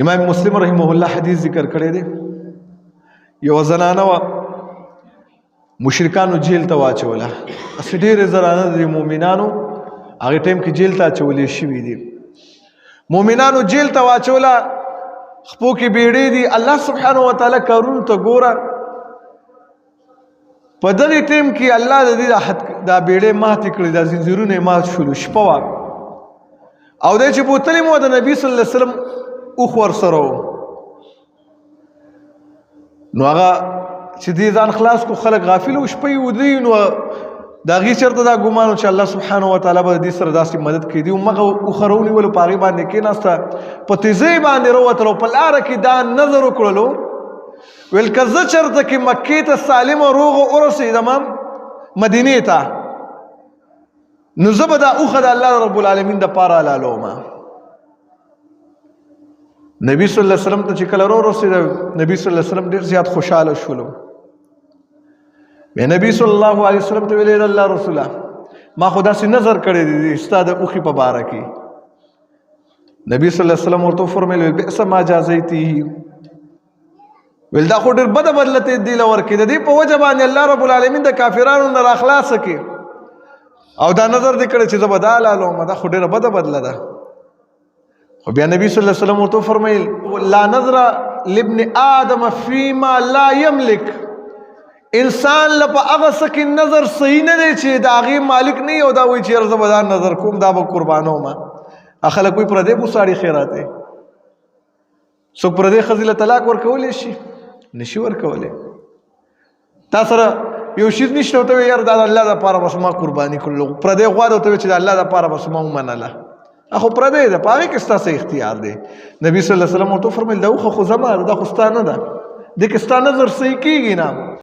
امام مسلم رحمه الله حدیث ذکر کړی دی. یو زنانه وه، مشرکانو جیل ته واچوله. اسی ډېرې زنانه د مؤمنانو هغه ټایم کې جیل ته اچولې شوې دي. مؤمنانو جیل ته واچوله، خپو کې بیړې دي. الله سبحانه وتعالی کارونو ته ګوره. په دغه ټیم کې الله د دې دا بیړې ماتې کړې، دا زنځیرونه یې مات شولو. شپه وه او دی چې بوتلې مو د نبي صلی الله علیه وسلم اوښ ورسره و. نو هغه چې دې ځان خلاص کو، خلک غافل او شپه یې ودی. نو د هغې چېرته دا ګمان و چې الله سبحانه وتعالی به د دې سره داسې مدد کوي. دی مغه اوښه راونیولو، په هغې باندې کېناسته، په تیزۍ باندې راوتلو. په لاره کې دا نظر وکړلو، ویل که زه چېرته کې مکې ته سالم او روغ ورسېدم، مدینې ته، نو زه به دا اوښه د الله رب العالمین دپاره حلالوم. نبی صلی الله علیه وسلم ته چې کله ورسېده، نبی صلی الله علیه وسلم ډېر زیات خوشحاله شولو. بیا نبی صلی الله علیه وسلم ته ویل، الله رسوله، ما خو داسې نظر کړی دی ستا د اوښې په باره کې. نبی صلی الله علیه وسلم ورته وفرمیل، بئس ما جازیته. ویل دا خو ډېر بده بدله ته دی لور کې د دې په وجه باندې الله رب العالمین د کافرانو نه راخلاص کې او دا نظر دې کړی چې زه به دا حلالوم، دا خو ډېره بده بدله ده. خو بیا نبی صلی الله علیه وسلم ورته فرمایل، لا نظر لابن آدم فيما لا يملك. انسان له په هغه څه کې نظر صحیح نه دی چې د هغې مالک نه او دا وایي چې یاره زه به دا نظر کوم، دا به قربانوم. خلک وایي پردی بوساړي خیرات دی. څوک پردې ښځې له طلاق ورکولی شي؟ نشي ورکولی. تا سره یو شیز نشته، ورته وایي یاره دا د الله دپاره بس ما قرباني کړلو. پردی غوا ده، ورته وایي چې د الله دپاره بس ما ومنله، خو پردی ده، په هغې کې ستا څه اختیار دی؟ نبی صلی الله علیه وسلم ورته وفرمیل، دا اوښه خو زما ده، دا خو ستا نه ده، دې کې ستا نظر صحیح کېږي نه.